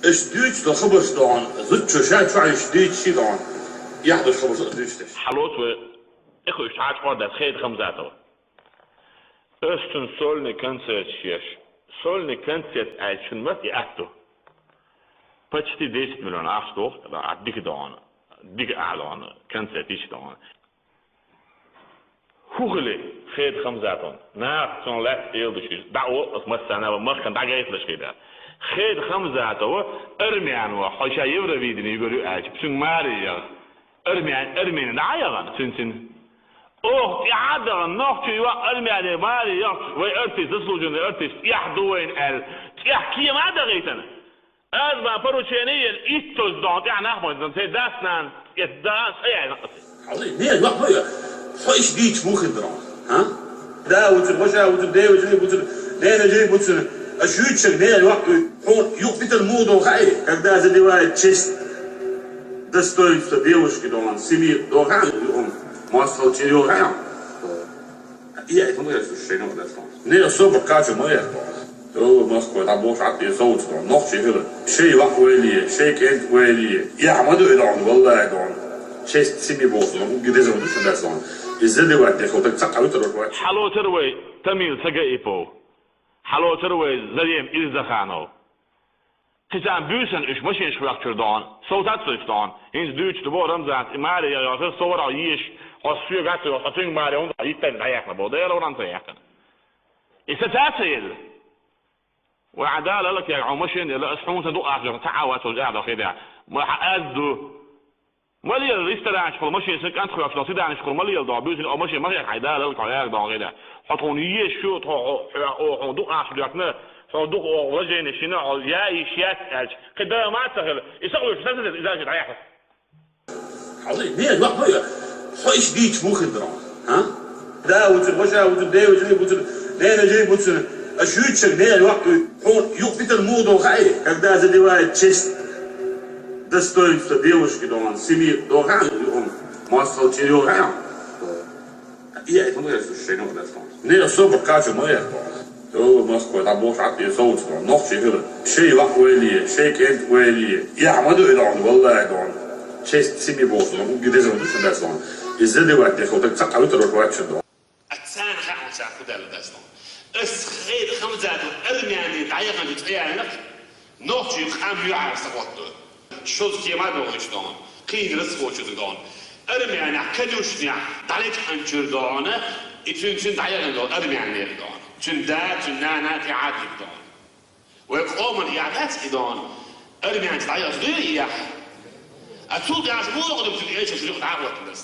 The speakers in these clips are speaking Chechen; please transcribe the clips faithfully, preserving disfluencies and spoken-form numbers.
Аш дуьйцу до хабарш догӀун, зудчо ша чохь иш дуьйцу ши догӀун, яхь долуш хабарш а дуьйцу деш. Хьалоцу вай, эхуьш цхьа а чкъор дац, Хеда Хамзатова. Ас цуьнан сольный концерташ еш. Сольный концерт аьлча шуна ма и атто. Почти десять миллион ахча доху, а дика догӀун, дика а догӀун, концерт йиш догӀун. ХӀун хили Хеда Хамзатовна? Наха цунна лаьцна эладаш иза. ДӀа а ву ас массарна а ван махкана дӀагайхалаш хир дац. Хеда Хамзатова армян ву, хьо ша Евровидение гур ю аьлча, цуьнга маре яха. Армян, армяне дӀа а яхана, цуьнан цуьнан. Оха тӀаьхьа а дахана, нохчий ваха армяне маре яхча, вай артист, заслуженный артист, тӀехь ду вайна аьлла, тӀехь кема а дахийтина. Аз ма поручение ян иттаза догӀун тӀехь нах ма дан, церан дас-нана эцна дас а яьлла. Хьалий, не, ваха ма я. Хьо иш дийца мухин догӀун, а? Да вуцур, ваша вуцур, деважий вуцур, ненажий вуцур. А шуьйцург не, ваха, хьо юхпитар муха догӀу хаьий, когда задевает честь, достоинство девушки догӀун, семьи догӀун, мостал чир йогӀун. И ай, хӀун яц уьш шайна а дац. Не, собар кхача ма яц. О, Москва, дӀа бохуш Ӏад, и совца догӀун. Нохчий хила. Шай ваха вайле, шай кӀентан вайле. Яхь ма ду и догӀун, валлахӀи догӀун. Честь семьи боху догӀун. Уги деза ма ду шун дац догӀун. И задевать деш, вот так цхьа а витар вац. Хьалоцур вай Тамил Сагаипов. Хьалоцур вай Зарем Ирзаханов. Кхин цхьана буьйсанна уьш машинаш хьоькхучуьра догӀун, сов тац уьш догӀун. ХӀинца дуьйцуш ду боху Рамзанца, и маре яхана, со вара хьо езаш, хьо соьга гӀаттар йоху, хьо цуьнга маре хӀунда йиттайна дӀаяьккхина боху, Дела вара ца яьккхина. И са цаца елла. Вай хьан Дала аллакега хьо машина елла, ас хьуна сан дукъ ахча ца Ӏа вац хьуна аьхьа дохийда. Ма хьан аз ду. Ма лела ресторанчухула машина сан кӀант хьоьгуш долу, сиданашкахула ма лела догӀу, буьйсанна о машина ма хьеха хьайн Дала аллакега хьо яга догӀу хьийда. Хьо тхуна езаш ю, тхо хьо, хьо, хьуна дукха ахча доьхкина, хьуна дукха оха уважение шина, хьо яа йиш яц аьлча, кхин дама а ца хила, и са къуьйсу сан ца деза, иза а дӀаяхьа. Хьалий, не, ваха ма я. Хьо иш дийца мухин догӀун, а? Да вуцур, ваша вуцур, деважий вуцур, ненажий вуцур. А шуьйцург не, ваха, хьо юхпитар муха догӀу хаьий, когда задевает честь, достоинство девушки догӀун, семьи догӀун, мостал чир йогӀун. И ай, хӀун яц уьш шайна а дац. Не, собар кхача ма яц. О, Москва, дӀа бохуш Ӏад, и совца догӀун. Нохчий хила. Шай ваха вайле, шай кӀентан вайле. Яхь ма ду и догӀун, валлахӀи догӀун. Честь семьи боху догӀун. Уги деза ма ду шун дац догӀун. И задевать деш, вот так цхьа а витар вац шун догӀун. А царна хаьа, цара хӀун даьлла дац догӀун. Ас Хеда Хамзатов армяне дӀаяханчу цӀе яьллакх, нохчий къам юьхьара схьахӀоттадо. Шозза кема а догӀу иштта догӀун. Кхин расхочуьйтуш догӀун. Армянехь конюшнехь дӀалечкъанчуьра догӀун, и цуьнан цуьнан дӀаяхана догӀун, армянера догӀун. Цуьнан да, цуьнан нана тӀе Ӏад йина догӀун. Вай къоман яхь дац и догӀун. Армянца дӀаяхана дуй и яхь? А цул тӀаьхьа муха догӀу цуьнан эшарш юха дӀа а хӀоттадо ас?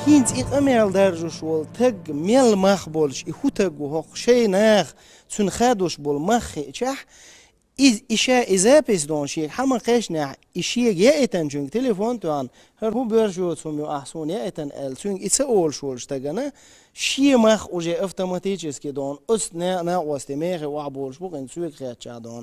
ХӀинца и къамел даржош волу таг мел мах болуш, и хӀун таг ву хӀокху шайн наха цуьнан хадош болу мах хиъчахь, иза, и ша и запись догӀун шега хьан ма кхечнехь, и шега яийтинчуьнга телефон тоьхна, хӀара хӀун боьрша йоцу хӀума ю ахь суна яийтина аьлла, цуьнга и ца олуш волчу стагана, шен мах уже автоматически догӀун, оцу на-, накъосте мехе охьаболуш бу кхин соьга хетчахь догӀун.